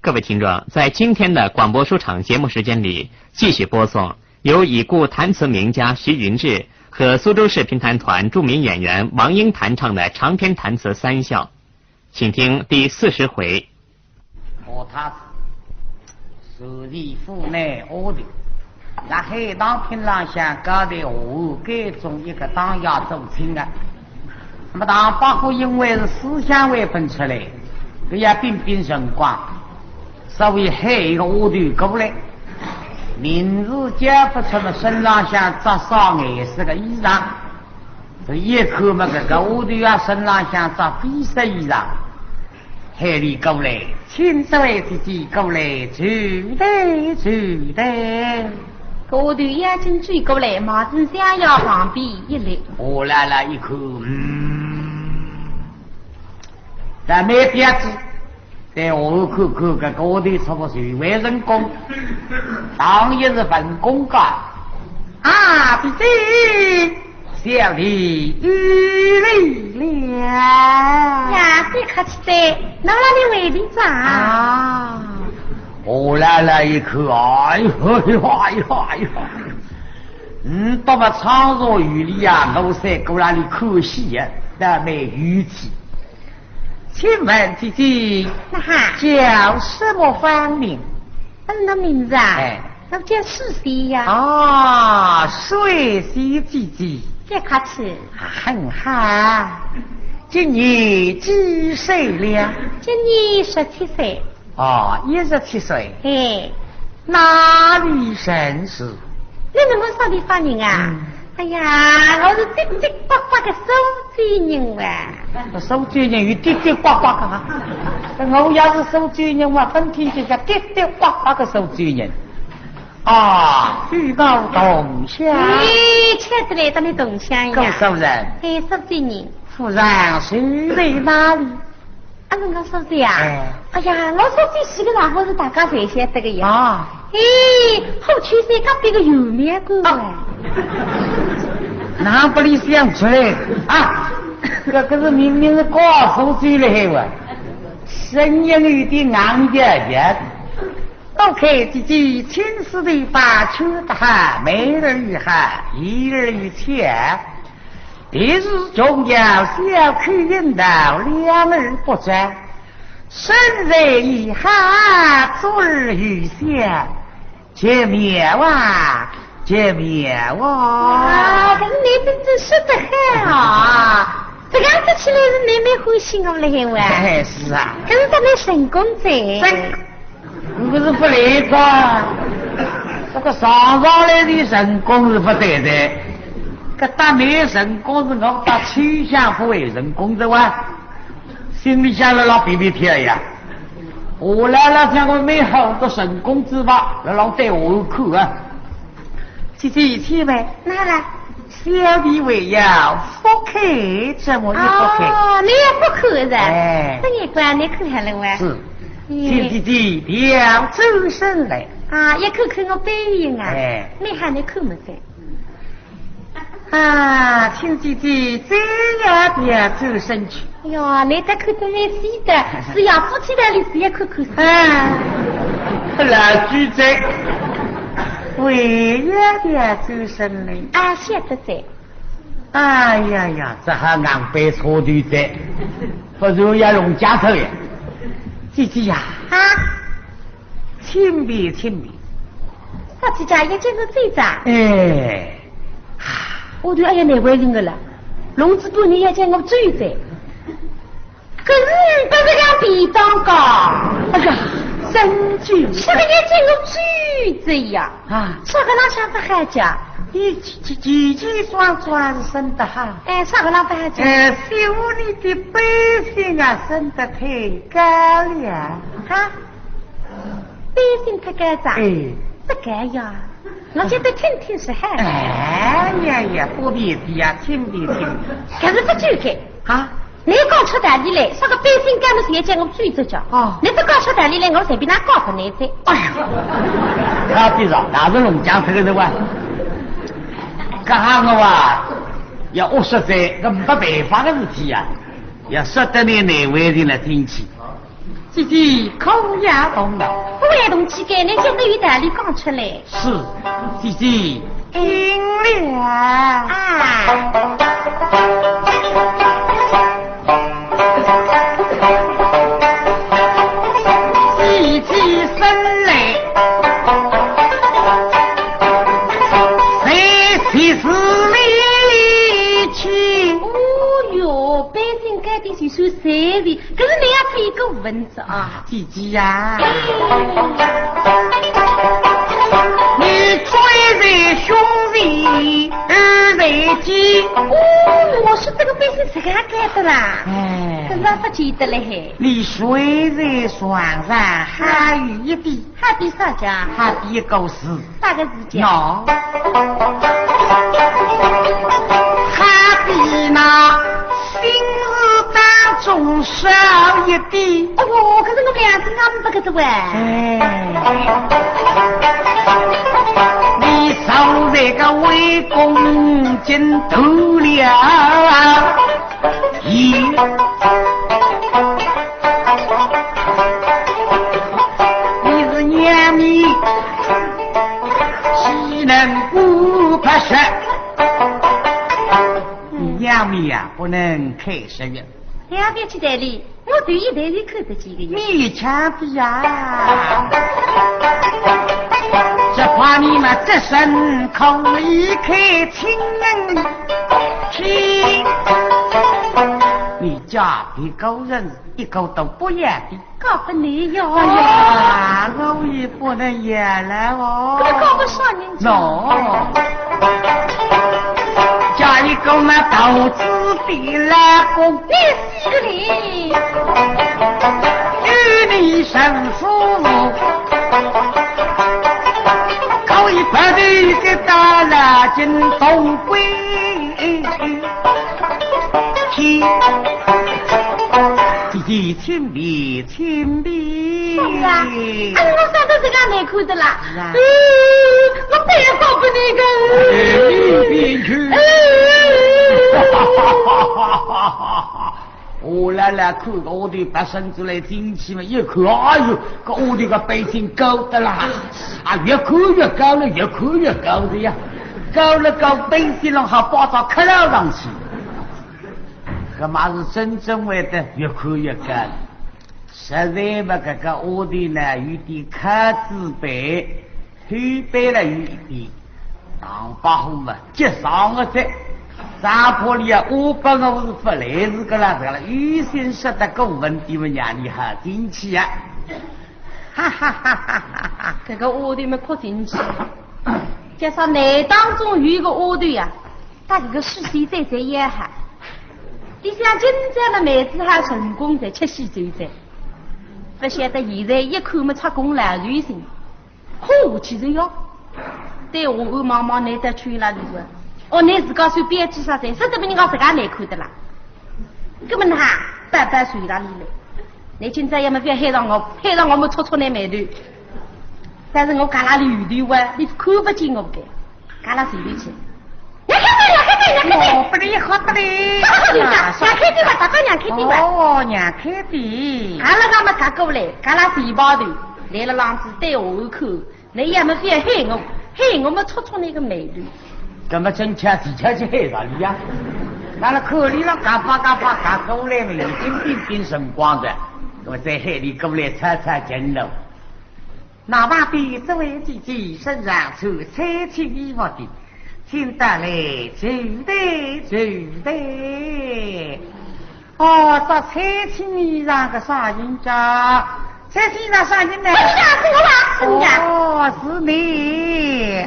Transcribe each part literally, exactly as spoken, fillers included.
各位听众，在今天的广播书场节目时间里，继续播送由已故弹词名家徐云志和苏州市评弹团著名演员王英弹唱的长篇弹词《三笑》，请听第四十回。我他是首席府内丫头，辣海堂厅浪向交代下官该中一个当夜做亲的。那么唐伯虎因为是书香味喷出来，搿要拼拼辰光，所以喊一个丫头过来，名字叫勿出么，身浪向着啥颜色个衣裳。这一看么，搿个丫头啊，身浪向着灰色衣裳。喊俚过来，请这位姐姐过来，坐台，坐台。丫头已经走过来，马上向爷旁边一立。我来了一看，嗯，倒蛮标致。 对下看看，搿个丫头出身为文官，当然是文官家。啊，姐姐，小弟有礼了。呀，别客气哉，哪里来的啊？啊，我来了一看，哎呦，哎呦，哎呦，哎呦，嗯，多么苍若有礼啊，我在过那里看戏呀，倒蛮有趣。 请问姐姐，那哈，叫什么芳名？嗯，那名字啊？哎。那叫水仙呀。啊，水仙姐姐。别客气。很好。今年几岁了？今年十七岁。哦，一十七岁。哎。哪里人氏？你问我啥地方人啊？嗯。 哎呀，我是的的刮刮个苏州人哇。苏州人有的的刮刮个啊？我要是苏州人，我分明就叫的的刮刮个苏州人。啊，与我同乡。哎，巧得来，搭你同乡呀。姑苏人。哎，苏州人。夫人住在哪里？ 啊，是我苏州啊？哎。哎呀，我苏州是个，然后是大家侪晓得个呀。啊。哎，虎丘山隔壁个圆明馆啊。哪不里想出来啊？搿个是明明是告诉出来哇，声音有点硬点的。OK，姐姐，请说的话，秋的好，妹儿也好，一儿一巧。 别是琼瑶小口引导，两耳不着。身在异乡，左耳右想，奇妙啊，奇妙啊！啊，搿是你真正说得好啊！这样子起来是妹妹欢喜我了，还哇？哎，是啊。可是咱们成功哉。真 我是不来个，这个上上来的成功是不对的，搿搭没成功是我搭秋香不会成功的哇，心里想了老皮皮跳呀。我来了，像我没好的成功之法，来老对我看啊。姐姐，请问，哪来？ 小弟为要复口，怎么一复口？哦，你也复口是吧？哎。这一关你可还能玩？是。嗯。请姐姐调转身来。啊，一口口我背影啊。哎。你喊你口没得。啊，请姐姐再要调转身去。哎哟，你这口都没戏的，是要夫妻的，你是也口口是。哎，老举子，为要调转身来。啊，晓得哉。 哎呀呀，这还硬背错头哉，不如要弄僵头呀。姐姐呀，啊？请便，请便。啥姐姐，要叫我走哉？哎。我对，哎呀，难为情的了，弄仔半日要叫我走哉。 可是你不是讲便当个？哎呀，真就……啥个要叫我嘴子呀？啊。啥个哪想法好讲？你奇奇奇奇装装是生得好。哎，啥个哪法好讲？哎，是我你的本性啊，生得太高了。啊？本性太高咋？哎。不高呀。 我觉得听听是好。哎呀呀，不便的呀，听听听。可是不就个。啊？你讲出道理来，啥个百姓干么事也叫我追着叫。哦。你不讲出道理来，我随便哪讲不来噻。哎呀，他比着，那是弄僵这个人哇。搿下我啊，要恶说哉，搿没办法的事体呀，要说得你难为情了进去。姐姐可要动怒。勿会动气个，倷讲得有道理讲出来。是，姐姐。应了。啊。姐姐生来，在其事里去。哦哟，背心高低就算随便，可是倷要配一个文 啊，姐姐呀，你追在胸前，二在肩。哦，我说这个背心实梗高的啦。哎，搿是勿见得嘞嘿。你睡在床上还有一点，还点啥家？还点一个字。啥个字家？喏，还比那心事当中少一点。 哎哟，可是我良心啊，没搿个喂。哎，你少这个为公进头了。咦，你是娘们，岂能不怕蛇？娘们呀，不能开蛇呀。 两边去代理，我对一代人看得见个呀。勉强的呀。只怕你们这身可以开清门去。你家里高人一个都不要的。 告不你哟。哎呀，我也不能也来哦。搿个告不上人家。喏，叫一个嘛投资的老公，你死个嘞！与你神父，可以白头的大老金东归。 姐姐，请便，请便。是啊，哎，我啥都这个没看的啦。是啊。嗯，我不要告诉你个。哎，你别去。哎。我来来看个，我的白身子来进去嘛，一看，哎哟，搿屋里个背心高的啦，啊，越看越高了，越看越高的呀，高了高，背心浪还包着克劳上去。 搿么是真正会得越看越高。实在嘛，搿个屋里呢，有点靠仔背，后背了有一点，唐伯虎嘛，急上个哉。张伯里啊，我本我是不来事个啦，这个啦，有心说得过分的嘛，让你好进去啊。哈哈哈哈哈哈！搿个丫头嘛，哭进去，加上内当中有一个丫头呀， 搭搿个书生再再也好。里向今朝的妹子还成功在吃喜酒哉，勿晓得现在一看么出宫了，流行，哭下去哉哟。对我我望望，倷再去哪里了？哦，倷自家手编织啥哉，实在拨人家自家难看的啦。搿么哪，白白睡哪里来？倷今朝要么覅喊上我，喊上我么触触倷霉头。但是我搿拉里有头啊，倷看勿见我个。 搿拉随便去。让开点，让开点，让开点！哦，不得，好不得！好好的，让开点吧，大哥，让开点吧。哦，让开点。阿拉搿么踏过来，搿拉水包头，来了浪子对我看，倷要么覅喊我，喊我么触触倷个霉头。搿么真巧，恰巧去喊着俚呀。那么看俚浪嘎巴嘎巴嘎过来嘛，已经兵变神光哉，那么再喊俚过来吵吵筋喽。 那旁边这位姐姐身上穿彩青衣服的，请到来就待，就待。哦，着彩青衣裳个啥人家？彩青衣裳啥人呢？哎呀，是我啊，是你啊。哦，是你，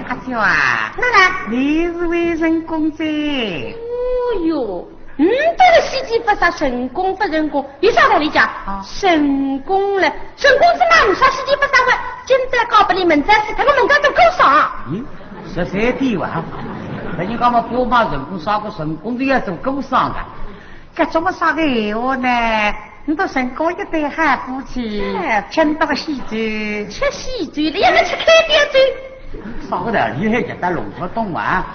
阿娇啊。哪能？你是位成功哉。哦哟， 嗯，这个喜酒勿杀，成功勿成功，有啥道理讲？啊。成功了，成功是哪能杀喜酒勿杀个？今朝告诉你，明朝死脱个，明朝做过爽。咦，实在的哇，人家讲嘛，不骂成功，杀个成功的要做过爽的。搿怎么杀个闲话呢？你都成功一对好夫妻，哎。请到个喜酒。吃喜酒了，也没吃开店酒。啥个道理还叫他弄不懂啊？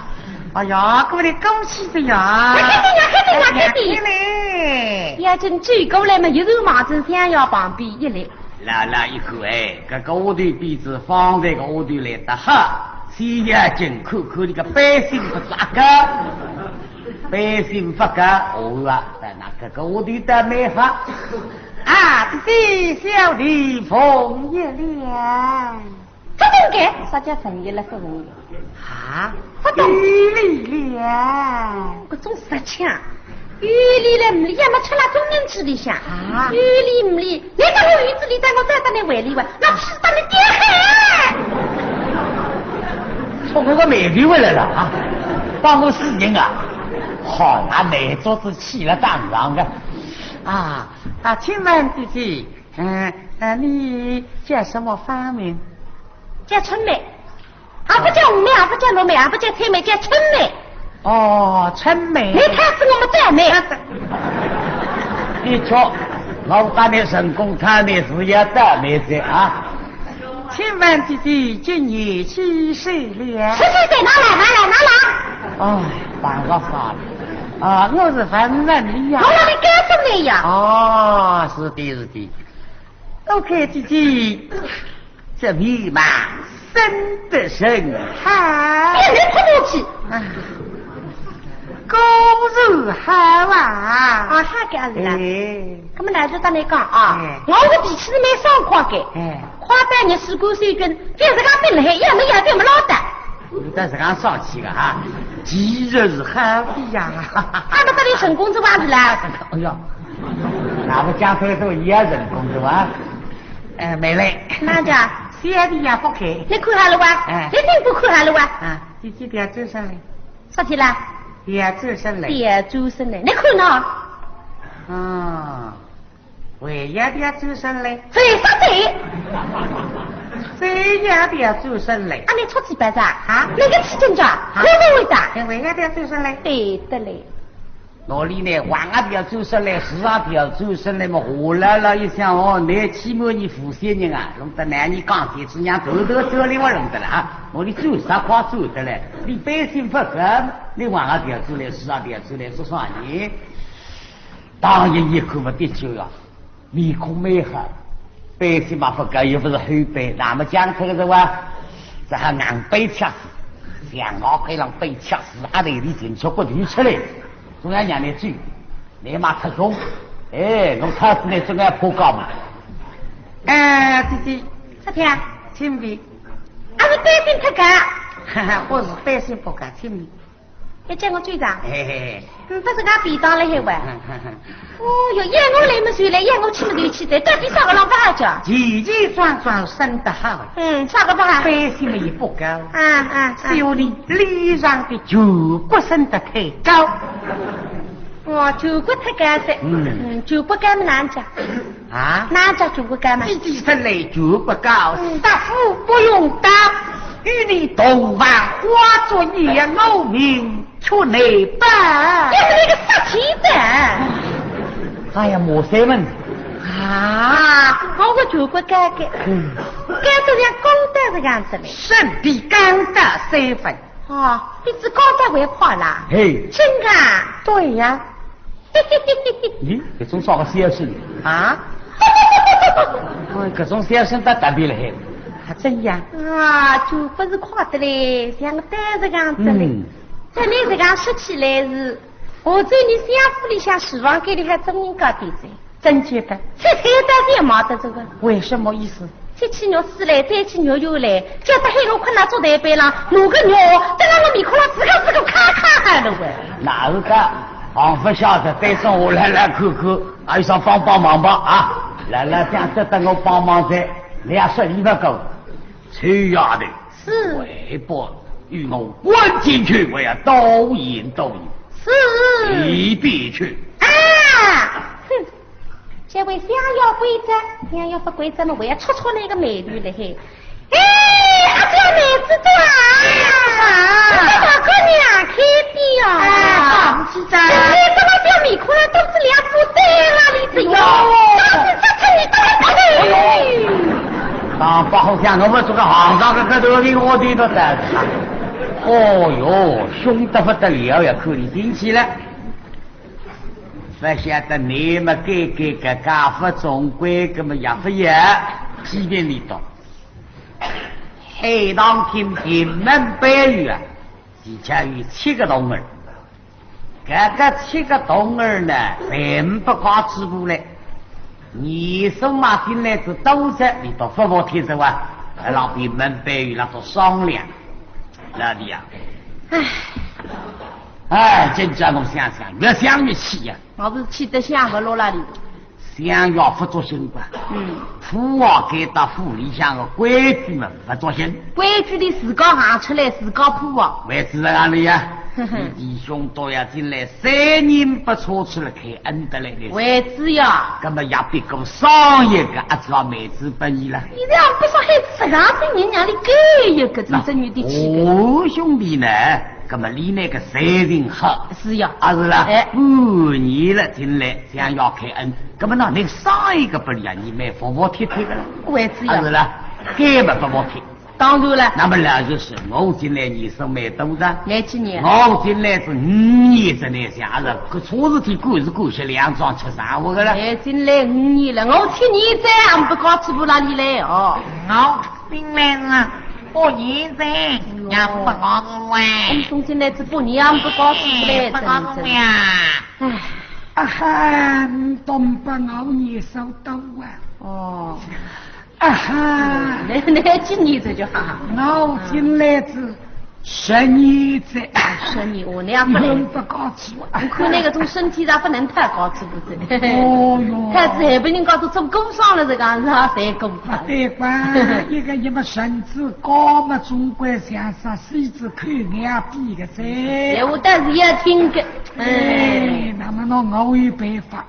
哎呀，过来恭喜的呀！快点，快点，快点！快点嘞！要紧走过来嘛，又是望仔香烟旁边一立。老老一看，哎，搿个丫头比仔方才个丫头来得好，先要紧看看伊个背心勿着个，背心勿着，哦啊，那搿个丫头倒蛮好。啊，这小弟碰一了。 勿懂个，啥叫成语了？勿成语。啊？勿懂。有理了。搿种实情，有理了，没理也没吃了中人嘴里向。啊？有理没理，你到我院子里，在我再到你胃里哇，那屁到你爹海！冲我个妹妹回来了啊！帮我死人啊！好，那妹做子气了当然个。啊，啊，请问姐姐， 嗯，呃，你叫什么芳名？叫春梅。啊，勿叫红梅，啊，勿叫绿梅，啊，勿叫春梅，叫春梅。哦，春梅。你看是我们短梅。啊，的确，我搭你成功，他那是要短梅的啊。请问姐姐今年几岁了？十岁，拿来，拿来，拿来。哎，办个啥了？啊，我是问问你呀。我问你干什么呀？哦，是的，是的。 我看姐姐这面貌生得真好。别人看不起。啊，果然好啊。啊，好个啊，是啦。哎。那么老实搭你讲啊，哎。我个脾气是蛮爽快个。哎。夸赞你是个水军，就是讲本来也没要得么老的。 你倒是讲上去个哈，其实是好的呀。他们这里成功是完子了。哎呀，那么讲出来说也成功是吧？哎，美丽。哪家？小弟也不开。你看好了哇？哎。你真不看好了哇？啊，姐姐别转身来。啥体啦？别转身来。别转身来，你看呢？啊。 为啥要转身嘞？为啥子？为啥要转身嘞？啊，你出去白啥？啊？那个去警察，啊？会不会的？哎，为啥要转身嘞？对的嘞。哪里呢？横也要转身嘞，竖也要转身嘞嘛。何老老一想哦，你欺瞒你无锡人啊，弄得男人讲起子娘头头这里我弄得了啊。我你转啥快转得嘞？你背心不合，你横也要转嘞，竖也要转嘞，是啥呢？ 当然一看嘛，的确呀，面孔蛮好，背心嘛不高，又不是后背，那么讲这个是哇，这还硬背吃死，像我背上背吃死，阿得里进出骨头出来，总要让你走，你嘛太重，哎，我看是你总要破高嘛。哎，姐姐，啥体啊？请便。啊，是背心太高。哈哈，我是背心不高，请便。 要叫我队长？嘿嘿嘿。嗯，不是俺便当了还喂。哦哟，要我来么就来，要我去么就去，这到底啥个浪法好叫？奇奇装装生得好，嗯，啥个法？背心么也不高，啊啊啊！只有你脸上的颧骨生得太高。哦，颧骨太高噻。嗯。嗯，颧骨高么难讲。 啊？哪家做不高嘛？姐姐生来做不高，嗯。杀父不用刀，与你同房花烛夜，我命却难保。要是那个杀气的。哎呀，莫三门。啊，我个做不高的，嗯。该怎样讲得这样子嘞？身比钢刀三分。 哦，比子高得还快啦。嘿。真的啊？对呀。咦，搿种啥个小生啊？哎，搿种小生倒特别了嘿。啊，真呀？啊，就不是快的嘞，像个单子样子嘞。嗯。这你这样说起来是，我在你相府里向书房间里还真应该的噻。 真结巴。这黑道也骂得这个。为什么意思？这去肉丝嘞，这去肉油嘞，叫他黑我困到坐台背上，弄个肉，再让我面孔上自个自个咔咔喊了喂。哪是个？王福晓得，对上我来来看看，还有啥帮帮忙吧啊！来来，这样值得我帮忙噻，你也说你不够。臭丫头，是。还不与我滚进去，我要多言多语。是。里边去。啊！哼。 这位想要规则，想要不规则嘛，我要戳戳那个美女了嘿。哎，阿姐妹子多啊！啊，这大姑娘开的哦。哎，好不起哉。你怎么叫米哭了？都是两副对了，你这哟，哟。倒是这次你都还不会。哎呦，当不好像我们这个行当的，这都是我的都在。哦哟，凶得不得了呀，可以进去了。勿晓得你们改改个家法总归搿么也勿要，批评你懂。海棠亭屏门背后啊，以前有七个童儿，搿个七个童儿呢，侪勿高嘴巴嘞。你说嘛，进来是都在，你都勿服帖是吧？让屏门背后那都商量，老弟呀。唉。唉，今朝我想想，越想越气呀。 我是气得想勿落了哩。想要勿作兴吧？嗯。破坏该搭府里向个规矩嘛，勿作兴。规矩里自家行出来，自家破坏。为子哪里呀？你弟兄都要进来，三年不出去了，开恩得来的。为子呀。搿么也别个上一个阿姐妹子拨你了。你这样不说，还是让这人家里给一个，真正有点气个。哦，兄弟呢？搿么你那个才情好。 是呀。啊，是啦，哎。半年了进来，想要开恩，搿么呢，那上一个拨你啊，你蛮服服帖帖个了。为子呀。啊，是啦，该么勿服帖。当然了。那么老实说，我进来年数蛮多个。廿几年。我进来是五年之内，想是搿种事体干是干些两桩吃生活个了。哎，进来五年了，我七年再也勿高嘴巴哪里来哦。我进来是八年哉，也勿高嘴巴。我们中间来只八年也勿高嘴巴嘞，哎，勿高嘴巴呀。真的，真的。唉。啊哈，你懂不？我年数大啊。哦。啊哈。那，那几年这就哈哈。我进来是十年哉。十年，哦，那样不能。你勿高嘴巴。我看那个种身体上不能太高嘴巴哉。哦哟。太子还被人家都做工伤了，这个是啊，谁工伤？勿对吧？一个人嘛身子高嘛，总归像啥，身子口硬比个哉。哎，我但是也听个，哎，哎。那么呢，我有办法。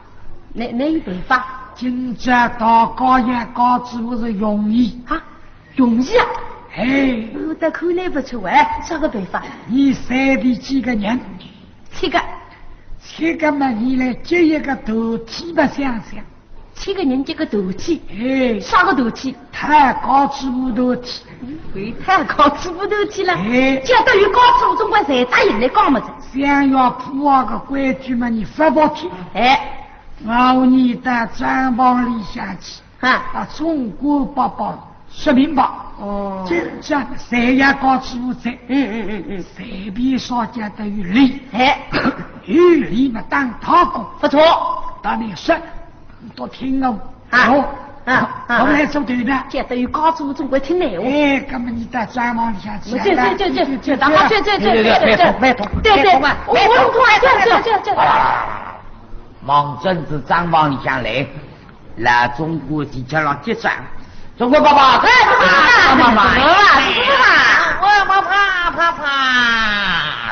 哪，哪有办法？今朝大家也高嘴巴是容易。啊，容易啊？哎。我倒看来勿出，哎，啥个办法？你随便几个人？七个。七个嘛，你来结一个团体吧，想想。 七个人结个团体，哎。啥个团体？太高嘴巴团体。为太高嘴巴团体了。哎。结得有高嘴巴总归侪答应来讲么子。想要破坏个规矩嘛，你勿服帖。哎。我你到账房里向去，啊。把总管伯伯说明白。哦。今朝侪要高嘴巴哉。嗯，嗯，嗯，嗯。随便啥家都有理。哎。有理嘛当大哥。不错。当面说， 都听我。啊。哦，啊，啊，我来做头呢。这都有高祖总归听你话。哎，搿么你到账房里向去啊。这，这，这，这，这，这，这，这，这，这，这，这，慢动，慢动，对，对，慢动啊，我，我弄痛啊，这，这，这，这。啊，望准仔账房里向来，老总管的确浪结账。总管伯伯，哎，伯伯，伯伯，伯伯，伯伯。我伯伯，伯伯，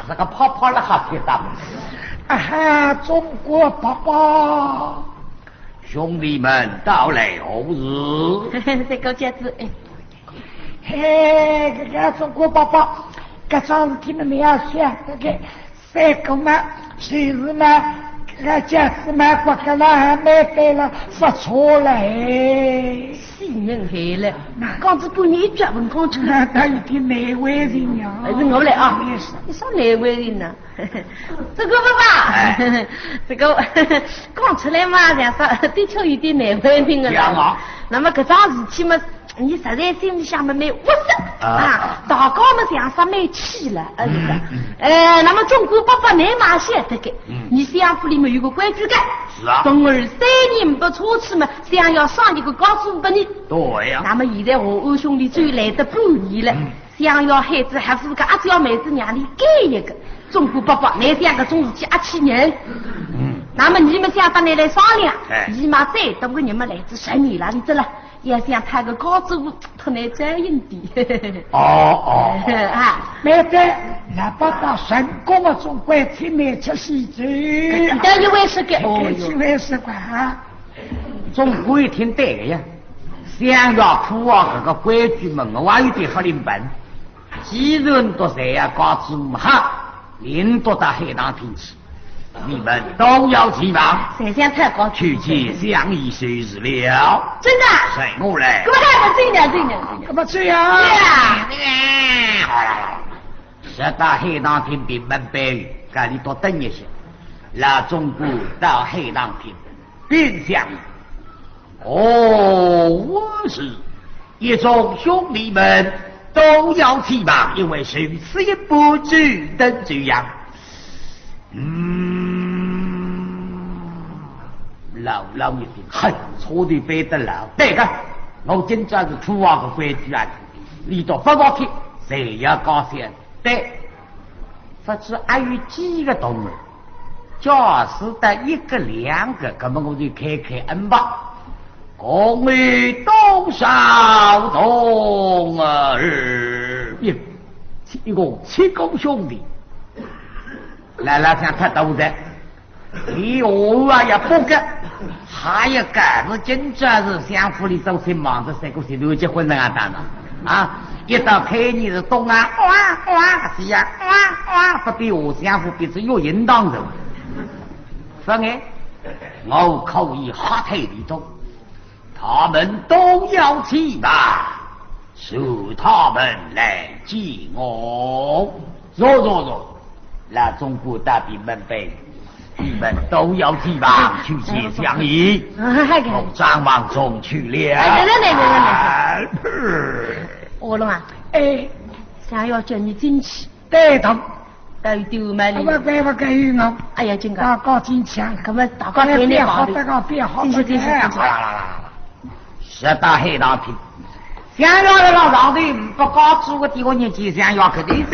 这个伯伯了还听到。啊哈，总管伯伯。 兄弟们到来何事？这个叫子，哎。嘿，搿个总管伯伯，搿桩事体嘛，你要想，搿个三哥嘛，就是嘛，搿个叫子嘛，国家啦还蛮对了，不错了，哎。死人害了，讲子半年一脚文讲出来。那他一定难为情呀。还是我来啊，哎，是。你说难为情呢？ 这个嘛吧，哎。这个讲出来嘛，像说的确有点难为情的了。这样啊。那么搿桩事体嘛，你实在心里向嘛蛮窝塞啊，啊。大家嘛像说蛮气了，啊，是的。嗯，嗯。哎，那么总管伯伯，你嘛晓得个，嗯。你相府里面有个规矩个，是啊。童儿三年不出去嘛，想要赏一个高祖拨你。对呀。那么现在和安兄弟走来得半年了，嗯。 想要孩子还是个阿姐妹子让你给一个，总管伯伯，你想搿种事体阿气人。嗯。那么你们想到你来商量，哎。你们再多个人嘛来自十年了，你这了，也想讨个高祖，讨你这样的。哦，哦。啊。没得，那不到成功了，总归请你吃喜酒。搿一回是个，哦哟。搿一回是个啊。 总归一听对个呀，想要破坏搿个规矩嘛，我也有点法令办。既然都侪要告诉我们哈，领到到海棠亭去，你们都要提防。谁想太高？去见相爷就是了。真的？随我来。搿么还不这样，这样，这样。搿么这样？对呀。这个，好了，好了。 直到海棠亭屏门背后，搿里头等一歇。老总管到海上去，边厢。哦，我是一众兄弟们都要起忙，因为受此一步，只等这样。嗯，老老一听，嘿，错的背得老，对个，我今朝是土话个规矩啊，你都不要去，谁要高兴，对。 不知还有几个同志，假使得一个两个，那么我就开开恩吧。各位多少同志，一共七个兄弟，来了，像他都在。 你我啊也不敢，还有个是今朝是相府里做亲忙着，三个是头结婚人啊，当然啊，一到开年是东啊，哇哇，西啊，哇哇，不比我相府比是有应当人。不然，我可以吓退里头，他们都要去吧，随他们来见我。坐坐坐， 老总管大比门背，你们都要提防去见相爷，啊，嗨，我张望中去了。哎，来来来来来来。哎，我龙啊，哎，想要叫你进去，对头。到底有没有？我该不该有我？哎呀，金刚，大家进去啊。那么大家给你别好，大家别好，进去进去进去。哎，好了，好了，好了。 说到海上去，相爷勒浪上头，不告诉我的我人见相爷可对哉。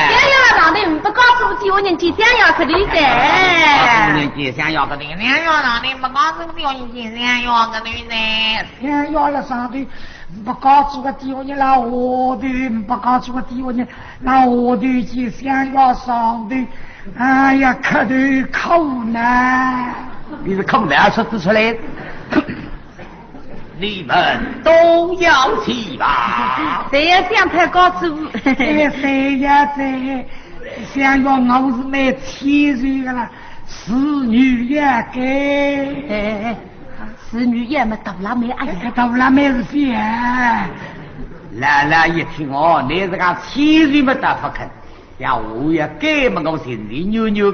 相爷勒上头，不告诉我的我人见相爷可对哉。告诉我人见相爷可对，相爷上头，不告诉我的我人见相爷可对哉。相爷勒上头，不告诉我的我人勒下头，不告诉我的我人勒下头见相爷上头。哎呀，磕头苦难。你是苦难说得出来？ 你们都要去吧。谁要想太高处？哎，谁呀谁？相爷我是蛮谦虚的啦，侍女也该。哎哎哎，侍女也么大辣妹，哎呀，哎，大辣妹是谁啊？老老一听哦，你这个谦虚么大不肯，要我也该么我心里扭扭。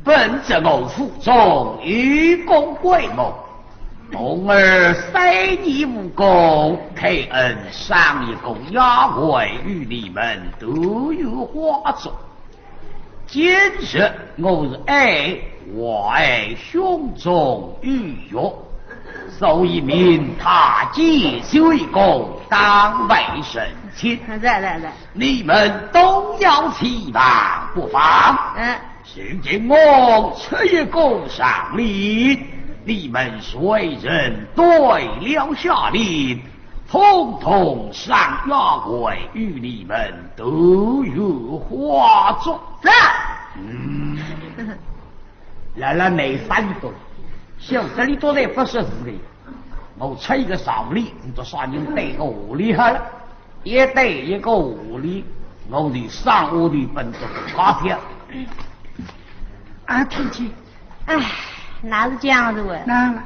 本镇我府中有功贵母，童儿三年无功，开恩赏一个丫鬟与你们都有花烛。今日我是爱，我爱胸中有肉，所以命他解绣一个当为成亲。来来来，你们都要去吧，不妨。嗯。 如今我出一个上联，你们谁人对了下联，统统赏丫鬟与你们都有花烛。是。嗯，老老没三多，晓得里头侪不识字的。 我出一个上联，你就赏人对一个下联好了。一对一个下联，我就赏下联本子发票。啊，听见。哎，那是这样子喂。那了。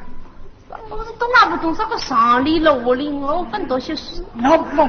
我是懂啊不懂，这个上联了下联，我不懂些书。我不懂。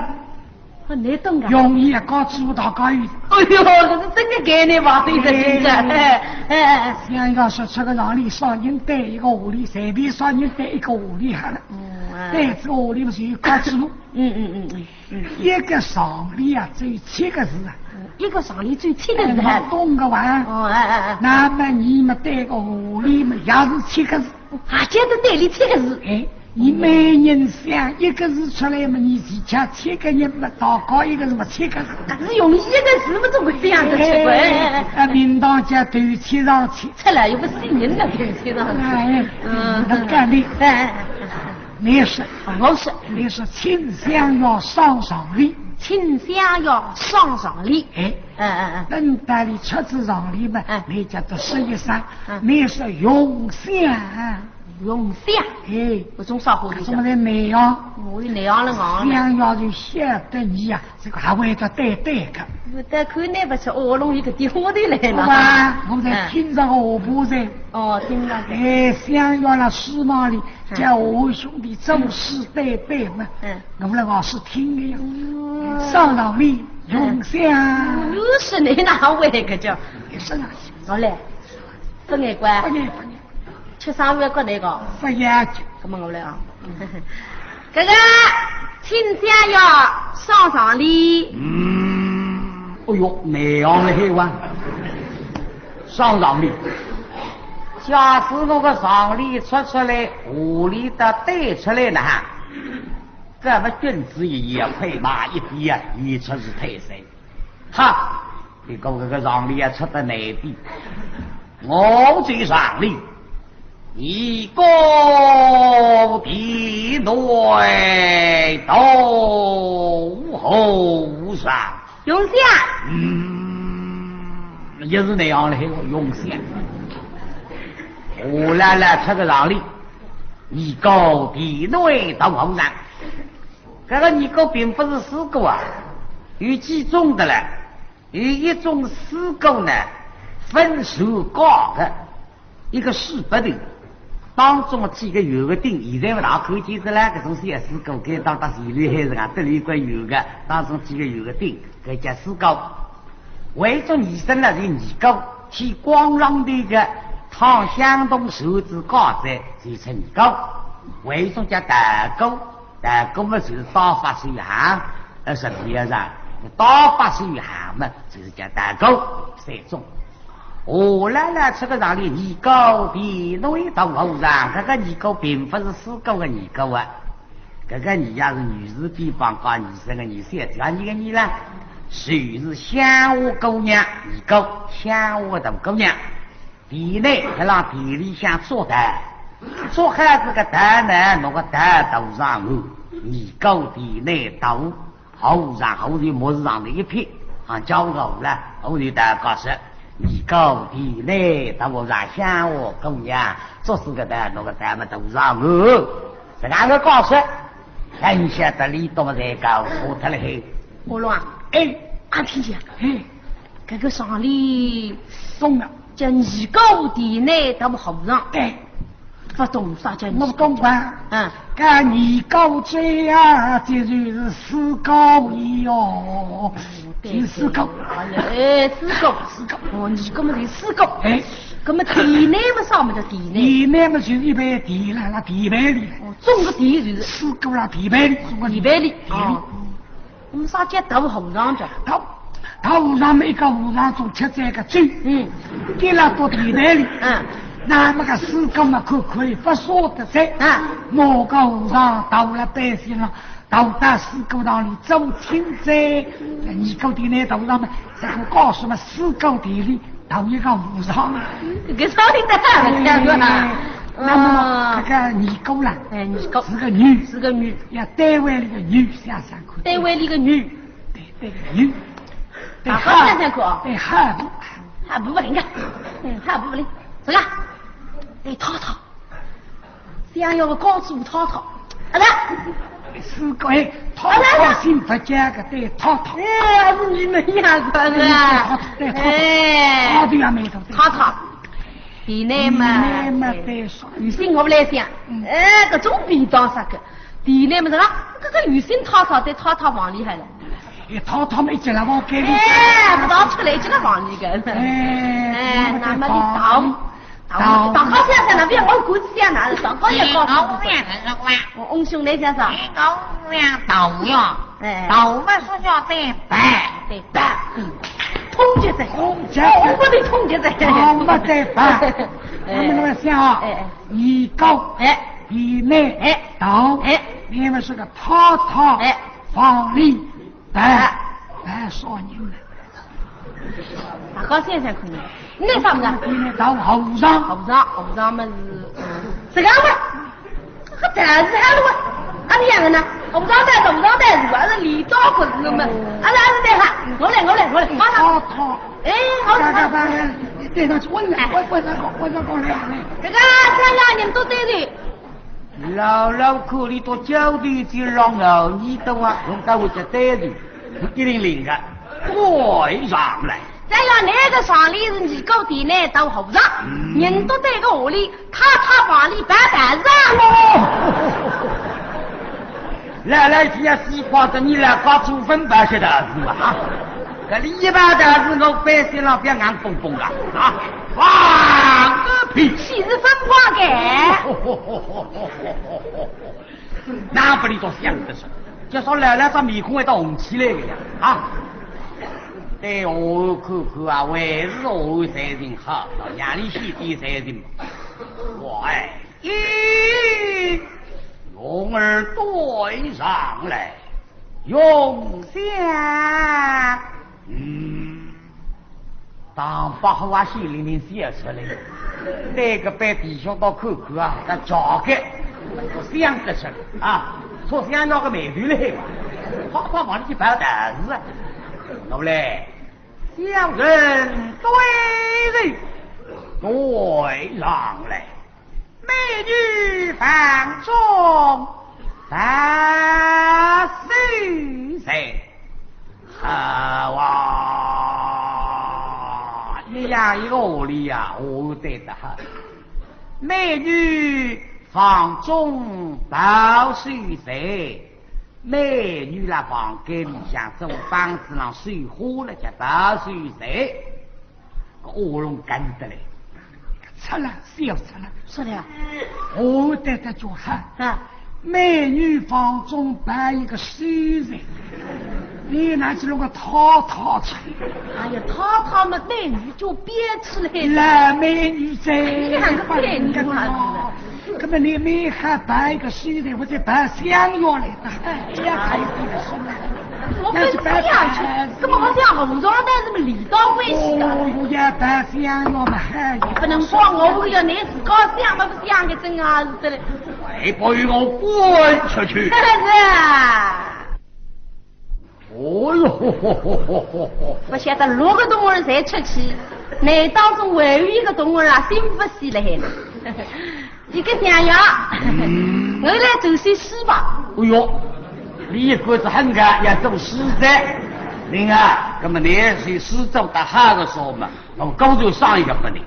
哦，你懂个？容易啊，告诉大家有。哎呦，这是真的概念吧？对的，真的。哎哎哎哎。相爷说出个上联，赏人对一个下联，随便赏人对一个下联好了。嗯，哎。对，这个下联不是有告诉。嗯嗯嗯嗯嗯。一个上联啊，只有七个字啊。嗯，一个上联只有七个字啊。哎，我懂个哇。哦，哎哎哎。那么你们对个下联嘛，也是七个字。 啊，就是对里七个字。哎，你每人想一个字出来嘛，你其他七个人嘛，大家一个字嘛，七个字。可是用一个字嘛，总归这样的出来。哎，啊，名堂叫头七上去。出来又不是人了，头七上去。哎，嗯，那干的。哎哎哎。你说，我说，你说，请相爷赏上联。请相爷赏上联。哎，嗯嗯嗯。等到你出仔上联嘛，嗯。你叫他说一声，嗯。你说用相。 用相。哎，我总少好点。什么人那样？我有那样了啊。相爷就晓得你呀，这个还会得对对个。我在看那不是，哦，弄一个电话的来了。好吧，我在听着我婆在。嗯。哦，听着。哎，相爷了书房里，嗯。叫我兄弟做事对对嘛。嗯。我们老师听的呀。嗯。上上联，用相。嗯，又是你那会个叫？也是那。好嘞。勿碍个。勿碍，勿碍。吃生活还过来个。勿要紧。搿么我来啊。搿个，请相爷上上联。嗯，哎哟，难行了嘿哇。上上联。假使我个上联出出来，下联搭对出来呢，搿么君子一言，快马一鞭啊，一出是退水。 哈，你讲搿个上联啊，出得难点。我最上联，二高殿内斗后上。用心啊。嗯，也是那样的，用心。我来来出个上联，二高殿内斗后上。搿个二高并不是四高啊，有几种的嘞。 有一种四高呢，分数高的，一个竖笔头，当中几个圆个顶，现在勿大看见的啦，搿种小四高，该当搭前头还是啊，这里一块圆个，当中几个圆个顶，搿叫四高。还有一种女生呢，是二高，剃光上头个，烫香筒袖子高子，就称二高。还有一种叫倒高， 倒高嘛，就是倒法水行，呃，是不要讲，倒法水行嘛，就是叫倒高，三种。哦，来来，出个上联，二高殿内斗后上，搿个二高并不是四高个二高啊，搿个二呀是女字边旁加女生个女，小姐二个二啦，就是乡下姑娘，二高，乡下大姑娘。 殿内，辣浪殿里向做道，做好搿个道呢，拿个道斗上岸，二高殿内斗后上，后头末是上头一撇，啊，叫后了，后头道高说，二高殿内斗后上，乡下姑娘，做是个道，拿个道么斗上岸，实梗个高说，人晓得里多么才高，错脱了嘿。阿龙啊，哎，阿听见，嘿，搿个上联松了。 叫二高殿内斗后上。对。勿懂啥叫二高？我勿懂啊。嗯。搿二高哉啊，这就是四高矣哟。对，就四高。对，哎，四高。四高。哦，二高么就四高。哎。搿么殿内么啥么叫殿内？殿内么就是一爿殿了，辣殿背里。哦，总个殿就是。四高辣殿背里，总个殿背里。殿背里。哦。 那么啥叫斗后上的？斗，斗后上么一个和尚中吃斋个酒，嗯。跌了到地台里，嗯。那么个四高么看看伊勿舍得哉，嗯。拿个和尚斗了背心了，斗到四高堂里做清斋，二高殿内斗上么，这个告诉么四高殿里 斗一个和尚。搿上头的还勿晓得啊。哎，那么搿个二高啦，哎，二高。是个女，是个女。要单位里个女，想想看。单位里个女。对，对个女。对，大家想想看啊。对，好。好勿灵个。嗯，好勿灵。是个？对，太太。 想要个高祖太太，啊啦，四个哎，太太心勿佳个，对，太太。哎，是你们呀，是吧？对，太太，对，太太，哎，太太也没错，对。太太，殿内嘛，殿内嘛，对，对，女性我勿来想，嗯。哎，搿种便当啥个，殿内嘛是吧？搿个女性太太对太太蛮厉害了。哎，太太嘛一直辣房间里。哎，勿大出来，一直辣房里个。哎，哎，那么你到。 大，大高先生那边我估计想哪能，大高也告诉我。我翁兄来先生。大高呀，大呀，哎。大嘛是叫对白。对白，嗯。通奸罪。通奸罪。哦，我不得通奸罪。哦，没对白。哎。那么那么想啊，哎，哎。二高，哎。殿内，哎。大，哎。你们是个太太，哎。房里，白，白啥人呢？ 大高先生可能，那啥么子？到和尚。和尚，和尚么是，嗯，这个嘛，这个道士还是我，啊，你两个呢？和尚道士，和尚道士，还是李道士是么？啊，那是对哈，我来，我来，我来，马上。好，好。哎，好，好。你带上去，我来，我，我来，我来，我来。这个，这个，你们都对对。 老老口里头交代就让老二懂啊，弄到我这单子，一定灵个，快上来。再要那个上联是二高殿内斗和尚，嗯。人都对个下联，太太房里白白是啊。哦。来来，只要西瓜子，你来搞出分白些的是吧？啊，搿里一般的是我背心上别硬蹦蹦的啊。放个屁！岂是疯狂个？哪不里倒想得出，就说老老张面孔会到红起来个呀？啊？对我看看啊，还是我才情好，让你去比才情。我哎，咦，用耳朵上来。 用心。嗯，当白话心里面写出来，那个被弟兄到看看啊，他找个，我想得出啊，说想要个美女了嘿嘛，他他往里去摆台子啊，那么嘞，小人对人对上来。 美女房中抱谁在？好啊，你呀一个屋里呀，我对得很。美女房中抱谁在？美女辣房间里向做房子浪绣花了，叫抱谁在？ 搿喉咙干得嘞，出来，笑出来。是的呀。我对得就喊，啊，美女房中抱一个谁在？你拿起那个套套去。哎呀，套套嘛，美女就编出来的。那美女在，你看这美女嘛。 那么你们还办一个手的，我再办香药来的，哎，这样还有这个什么？我不是这样去，怎么好像红烧蛋这么里道关系的？哦，我要办香药嘛，哎呀，不能说我，我要拿自家想嘛，不是样个真啊，是的嘞。还不与我滚出去！是啊。 哦哟，不晓得六个童儿侪出去，那当中还有一个童儿啊，心不死了海呢。一个想要，嗯，我来做些事吧。哎哟，你一个子很干，要做事的。你啊，那么你是事做得好的时候嘛，我高就上一个分你。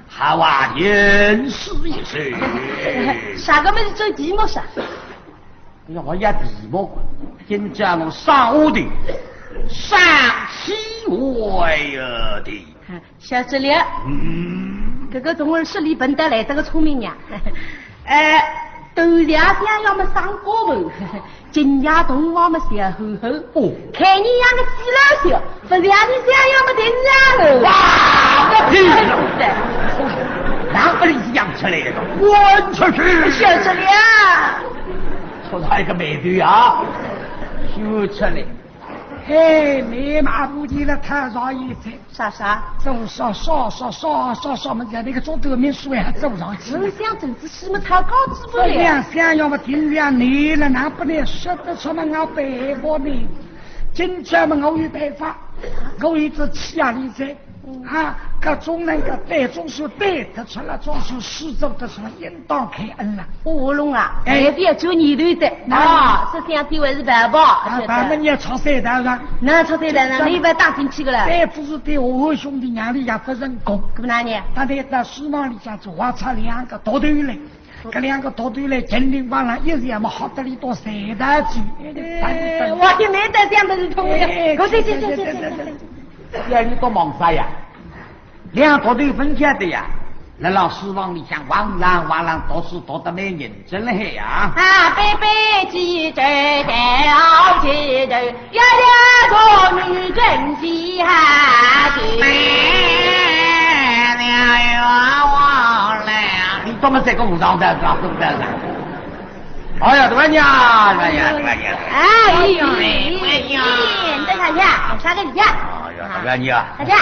好啊，吟诗一首。啥个么事做题目啥？ 哎呀，我也题目，今朝我上屋的，上西外的。啊，晓得了。嗯。搿个童儿是里笨蛋来得个聪明呀。呃，头夜想要么上高门，今夜童房么笑呵呵。哦。看你样个死老小， 不是啊，你这样要么定然了。哇，我屁股！哪个里养出来的？滚出去！晓得了。说他一个美女啊，秀出来。嘿，你妈不急了，他让一切。啥啥？这么说说说说说说么，在那个中头面书还走上去了。我想政治系么，他高知不了。这样想要么定然你了，哪不能说得出么？我背过你。今朝么，我有办法。 我一直气啊，你这，啊，搿种人个对总是对得出来，总是事做得出来，应当开恩了。乌龙啊，哎，哎，覅做泥头的，啊，啊，是想地位是白吧？啊，晓得。咱们也插赛道上。那插赛道上，那一般打进去个了。对，不是对我兄弟娘里也不成功。怎么哪呢？他在书房里向就挖出两个大头来。 搿两个大头来，金领房浪一样么，好得里到三大几。哎，我现在在想的是同一个。哎，我这这这这这这这。哎，你都忙啥呀？两大头分开的呀，那老书房里向哇啦哇啦读书读得蛮认真了嘿呀。啊，杯杯鸡腿，带好鸡腿。 要了做女真稀罕的。你怎么这个武装的抓住的？哎呀，大娘，哎呀，大娘。哎，哎呀，哎呀，你等一下，啥个事体啊？哎呀，大娘，大娘，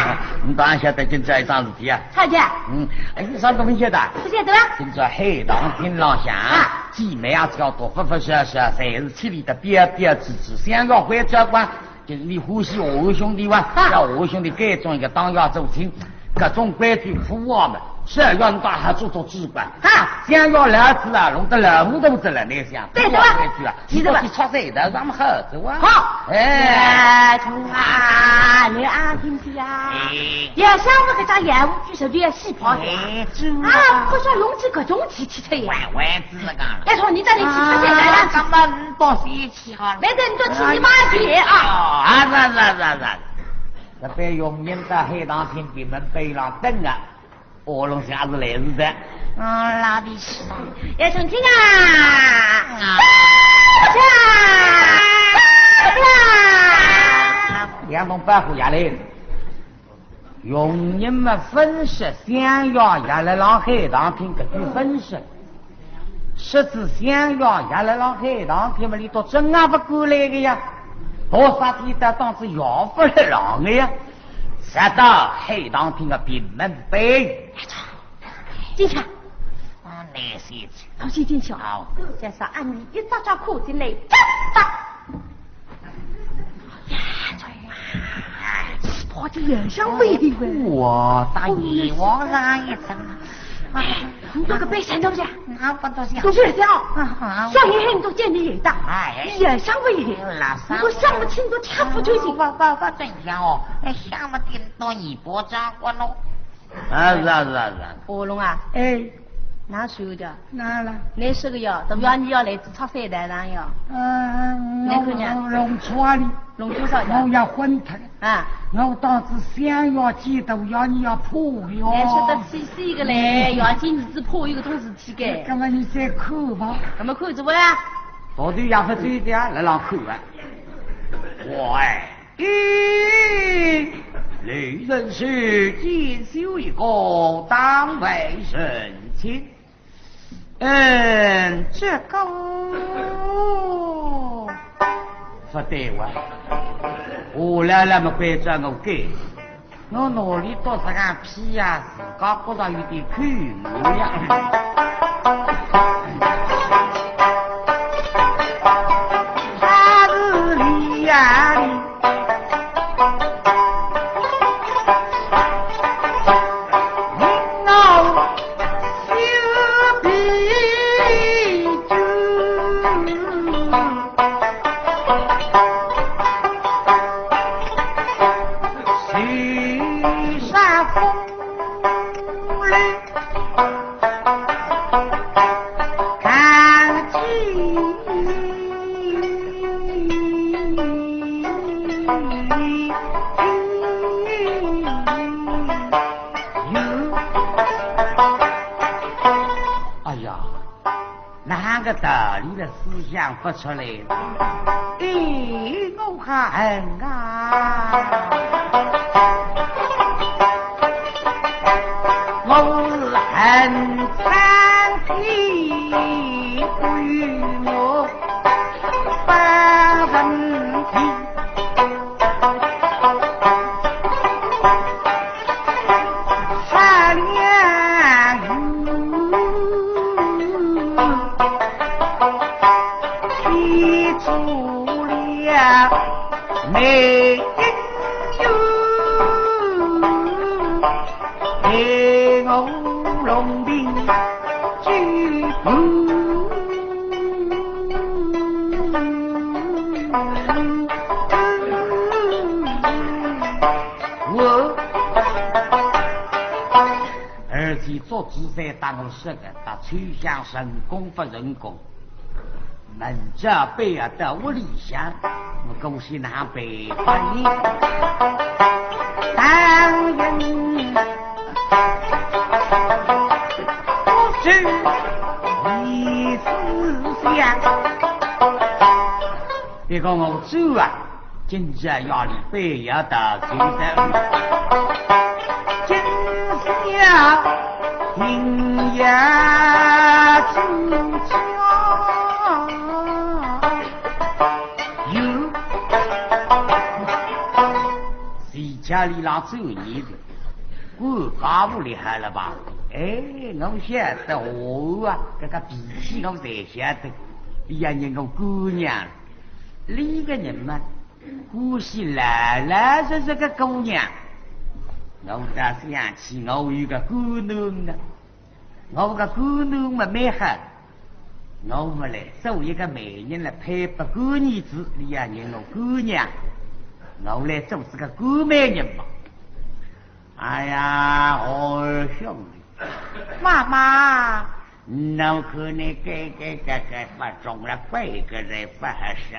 你当然晓得今朝一桩事体啊。啥事体啊？嗯，哎，你上哪么去的？不晓得啊。今朝海棠亭浪向，啊，姐妹啊，只要多发发笑笑，侪是气里的标标致致，想要回家吧。 就是你欢喜我兄弟哇，啊，要我兄弟改装一个当家做亲，各种规矩服务我们，是要大家做做主管。啊，想要儿子啊，弄得老糊涂子了，你想，对的哇，规矩啊，其实吧，你去插队的，咱们好的哇。好，哎，哎，从啊，你啊，听见呀？哎，要想我搿只业务局是要洗跑的。哎，主啊，啊，不是用这个种机器的呀。歪歪子讲了。要从你这里去插队的呀。啊，咱们到谁 蛮多，请你妈去啊。啊，是是是是。这边用人到海棠亭边门背浪等啊，喉咙像是来事的。嗯，老弟是。要成亲啊！啊！啊！杨东伯虎下来了。佣人们分析，相爷也来浪海堂听搿句分析。 说仔相爷也来浪海堂听么，俚笃真也勿敢来个呀。大白天个当仔爷勿来浪个呀。直到海堂听个屏门背后。进去。啊，来些去。好，先进去啊。好。再说俺伲一只脚跨进来，喳喳。 呀，这，哎，跑得也像飞的喂。我大爷，我来一声。啊，你这个被闪着去。那不都是？都是这样。啊，啊。像你很多见的人的，哎。也像飞的。那啥，你都想不清楚，看不出去。我，我，我真想哦，哎，想不清楚，你不长官喽。啊，是啊，是啊，是啊。喉咙啊，哎。 哪说的？哪了？你说个呀，都要你要来自插三台上呀。嗯，那可呢？弄，弄错了。弄多少的？我要昏脱了。啊。我当时想要几多，要你要破哟。你说得气死个嘞，要紧日子破有个种事体个。那么你再看吧。那么看怎么啦？到底也不对的呀，来让看啊。我哎。 咦，雷人是见笑一个当为人亲。嗯，这个不对哇，我来那么关照我给，我哪里多少个屁呀，自家觉着有点口误呀。他是你呀，你 哎呀，哪个道理的思想不出来？哎，我还恨啊！我是恨苍天不与我 把人情发了，记住了，没有。 陪我龙庭举步。我儿子做主宰，当我说个，他秋香成功不成功？ 明朝背后到屋里向，我恭喜㑚陪伴你。当然，不知你思想。别个我走啊， 今朝夜里背要到今朝，今宵明夜之间，有谁家里拉走你的？管家屋里好了吧？哎，我晓得哦啊，这个脾气我才晓得，哎呀，人家姑娘，那个人嘛， 欢喜来来是这个姑娘，我倒想起我有个姑娘呢，我个姑娘嘛蛮好，我们来做一个媒人来配拨干儿子，你呀，认我姑娘，我来做这个干媒人嘛。哎呀，二兄弟，妈妈，我看你该该该该发中了，怪个人不合适。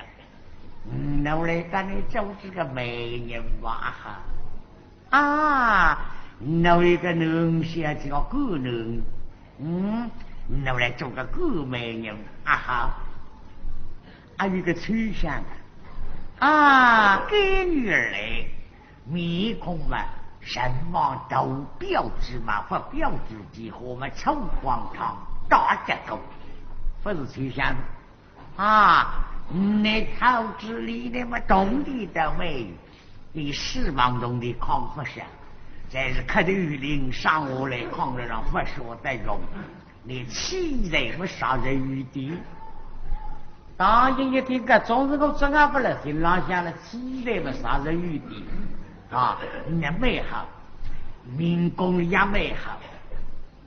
嗯，我来搭你做这个媒人吧。啊，我有个囡儿，叫个官人，嗯，我来做个官媒人，啊哈。还有个秋香啊，啊，干女儿来，面孔嘛，人望大，标致嘛，不标致的，和我们粗犷汤打得过，不是秋香。 啊，你到这里那么懂得的喂，你是忙懂得看不上，但是客头领上我来看了让不说得用，你气在我杀人于地。当然一听个，总是我真啊不了，心浪想了，气在我杀人于地。啊，你蛮好，民工也蛮好。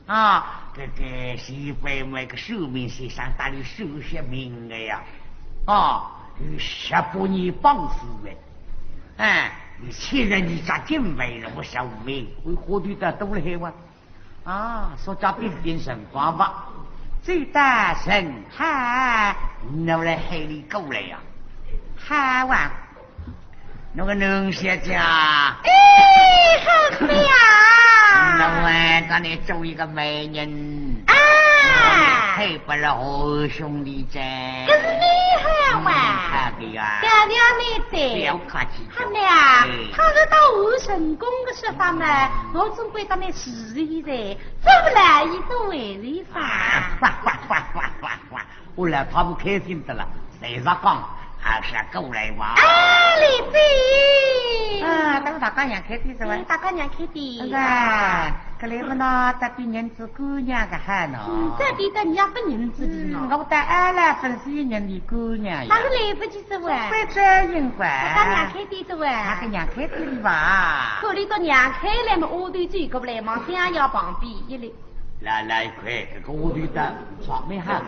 啊，这个是一位那个算命先生，搭俚算些命的呀。啊，有十八年帮夫人。哎，你现在你咋进来了？我说没，我花头得多了海哇。啊，说叫变变辰光吧。最大辰光，我来喊你过来呀。好啊。 那个龙小姐啊，哎，好的呀。那我给你做一个媒人，啊，配不了和兄弟哉。可是你好啊。嗯，好的呀。漂亮的。不要客气。好的呀，哎。倘若到我成功的说法嘛，我总归搭你住一住，做不来一个为例吧。啊，呱呱呱呱呱呱。 我老太婆开心得了，随着讲，还是过来哇。啊，李姐。啊，等大家娘开店是吧？嗯，大家娘开店。哎呀，搿来么呢，搭点银子姑娘个喊喏。嗯，这里的你要分银子的呢。嗯，我带二来分是银子姑娘呀。那个来不及是吧？非这应该。大家娘开店是吧？大家娘开店的吧？可里到娘开来么，我对这个来嘛，想要旁边一来。 来，来，快，搿个屋里的上面还是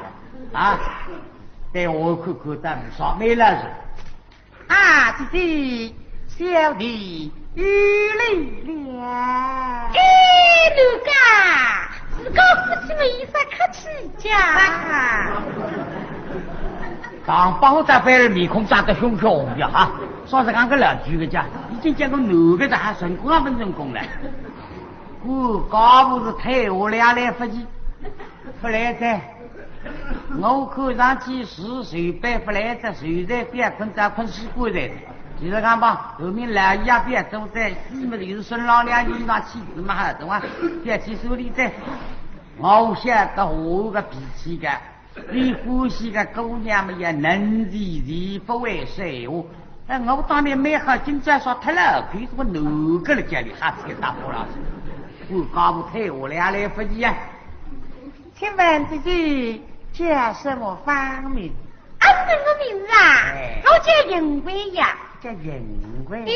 啊，对我看看，咱们上面来是。啊，姐姐，小弟有礼了。哎，奴家，自家夫妻们有啥客气讲？啊，当帮我在背后面孔涨得熊熊的哈，说是刚刚老举个家，已经见过男的了，还成功还没成功了。 我家婆是退下来来不及，不来哉。我看上去是随便不来哉，随在边困着困死过来的。其实讲吧，后面来也别走在，西门就是孙老两人那气势嘛，还懂啊？别去说理哉。我晓得我个脾气个， 你欢喜个姑娘么也能自己不会说话。哎，我当年蛮好，今朝说脱了，可以说哪个了家里还是个大波浪子。我家婆退下来来不及啊。请问姐姐叫什么芳名？啊，什么名字啊？哎。我叫云桂呀。叫云桂？哎。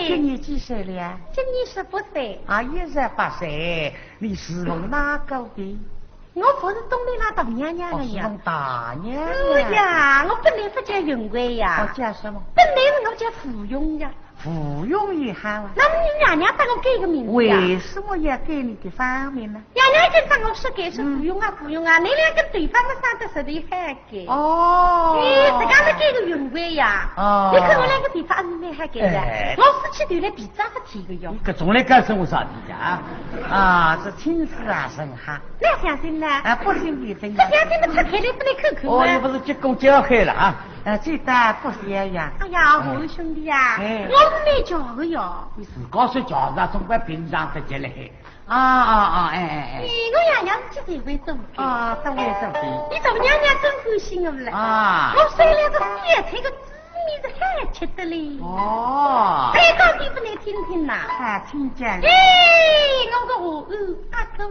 今年几岁了？今年十八岁。啊，也十八岁。你是从哪个的？ 我不是东北那大娘娘的呀。哦，是东大娘娘。是呀，我本来不叫云桂呀。哦，叫什么？本来是我叫芙蓉呀。芙蓉也好啊。那么你娘娘搭我改个名字呀？为什么要改你的芳名呢？娘娘就搭我说改是芙蓉啊，嗯。芙蓉啊，你两个头发么生得实在好改。哦。哎，自家么改个云桂呀。哦。你看我两个头发还是蛮好改的。哎。我夫妻头来比 咋个提个哟？你搿种来干什么啥的呀？啊，这亲事啊，甚哈？那相信呢？啊，不信你真的。不相信么拆开来不能看看吗？哦，又不是结果交害了啊。啊，这倒不是呀。哎呀，嗯。我兄弟呀，哎。我是蛮巧的哟。你自家说巧是啊，总归平常得劲嘞。啊，啊，啊，哎，哎，哎。哎，我爷娘是几岁会做的？啊，都会做的。你丈母娘娘真欢喜我了。啊。我生了个小才个 子民是好吃的嘞。哦。再讲点拨你听听呐。啊，请讲。哎，我个和尚阿哥啊。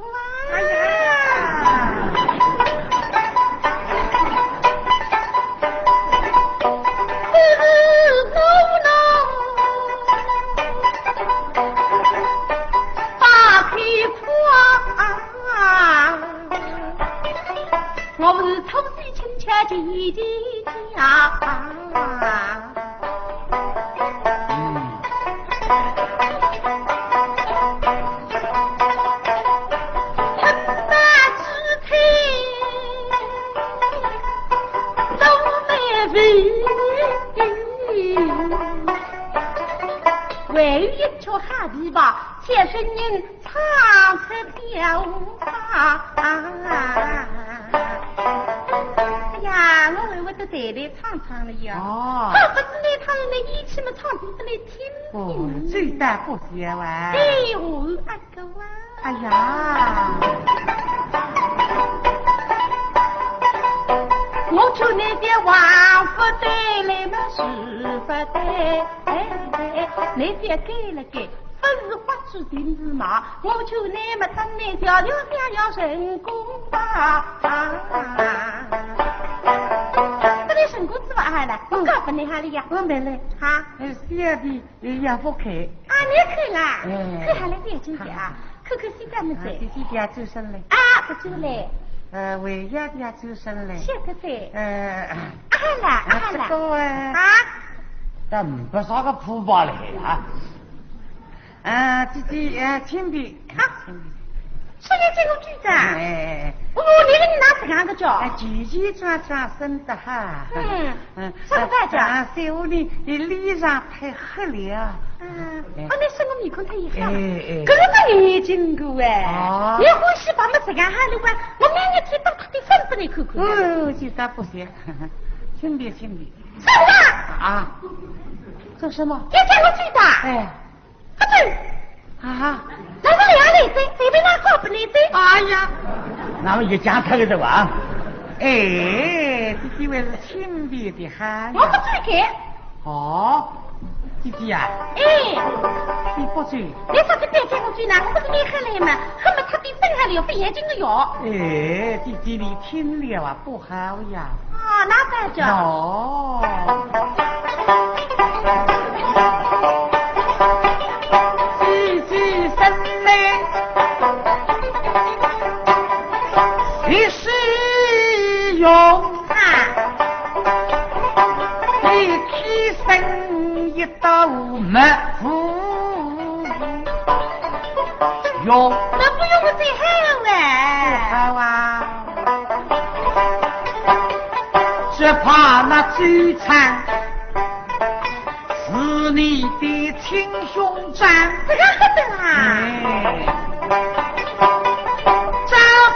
哎呀。是我呢，把开夸。 我是初次亲切见见呀。嗯。还有一句好地方，小声音唱出调啊。哎呀，我还会得弹弹唱唱了呀。哦。好不知呢，他们的义气嘛，唱给我来听听。哦，这倒不小啊。哎，我阿哥啊。哎呀。我求你的王不对，你们是不对，哎，哎，哎，你别改了改。 不是花枝定是马，我求你们等你条条想要成功吧。这里成功是吧？哎，来，我告诉你哈了呀。我没来。啊？呃，小弟也不开。啊，你开啦？哎。开下来点进去啊，看看西干么子。啊，弟弟点出声来。啊，不出来。呃，为要点出声来。晓得噻。呃，啊啦，啊啦。这个，呃，啊？但不啥个普巴嘞啊。 啊，姐姐，呃，请便。啊，请便。是你这个句子啊？哎，哎，哎。哦，你跟你拿这样个叫？哎，句句句句生得好。嗯，嗯，什么代价？啊，小姐，你，你脸上太黑了。嗯，哎。哦，你说我面孔太黑了。哎，哎。可是我眼睛过哎。哦。你欢喜把我这样好的话，我明日天到他的身子里看看。哦，这倒不行。请便，请便。什么？啊，做什么？你这个句子啊？哎。 不对。啊？那是两类子，随便哪个不类子？哎呀，那么也讲他个的吧？哎，这地位是清白的很。我不追究。哦，弟弟呀。哎。你不追？你说这边讲过去呢，不是你喊来嘛？那么他的本还留不眼睛的哟。哎，弟弟，你听了啊，不 好呀。啊，那白讲。哦。姐姐生来一世用。啊。你天生一道没福。 哟。那不用我最好哎。好啊。只怕那周昌是你的亲兄长。这个不得啊。哎。张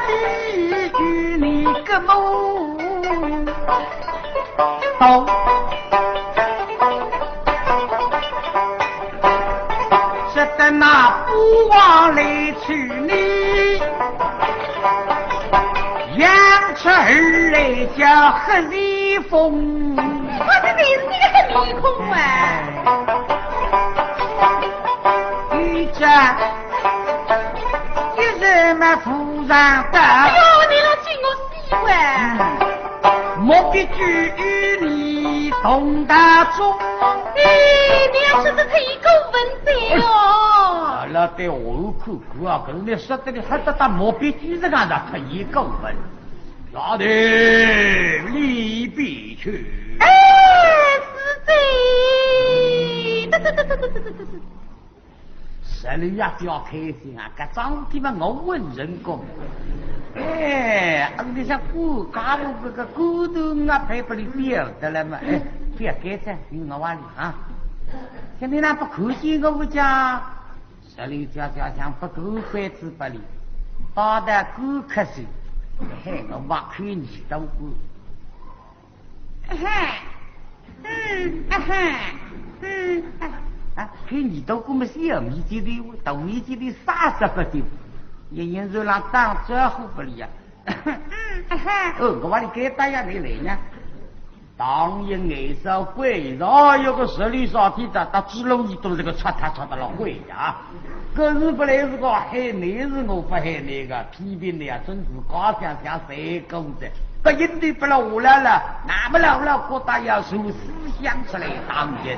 飞与你个谋 道。只得那不王来娶你，养出儿来叫黑旋风。我这也是你个黑面孔啊。与这一人么夫人的。哎呦，你来请我 莫必居与你同道中。哎，你要说得忒过分的哟。啊，那对我看看啊，搿你说得你还得打莫必居这个人忒过分。丫头，你别去。哎，是的。得得得得得得得得得。 石榴也覅开心啊，搿桩事体嘛，我问成功。哎，啊，你想顾家我搿个骨头啊，配拨你表得了嘛？哎，覅该哉，你我话里啊。像你那不看见我个家，石榴家家想不够关子拨你，把他顾客气，嘿，我挖开你当官。 啊哈，嗯，啊哈，嗯，啊。啊，看你都顾么小面积的，大面积的啥啥个的，也也是让打招呼不理呀。嗯，啊哈。哦，我话你该打呀，你来呢？当然，俺说会上有个十里上天的，他只弄一顿这个戳他戳的了会呀。可是本来是个害你是我不害你个，批评你啊，真是高想想谁公子。 不应对不了我了了，那么老老郭大爷就思想出来当人。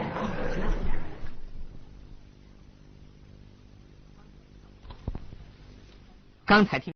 刚才听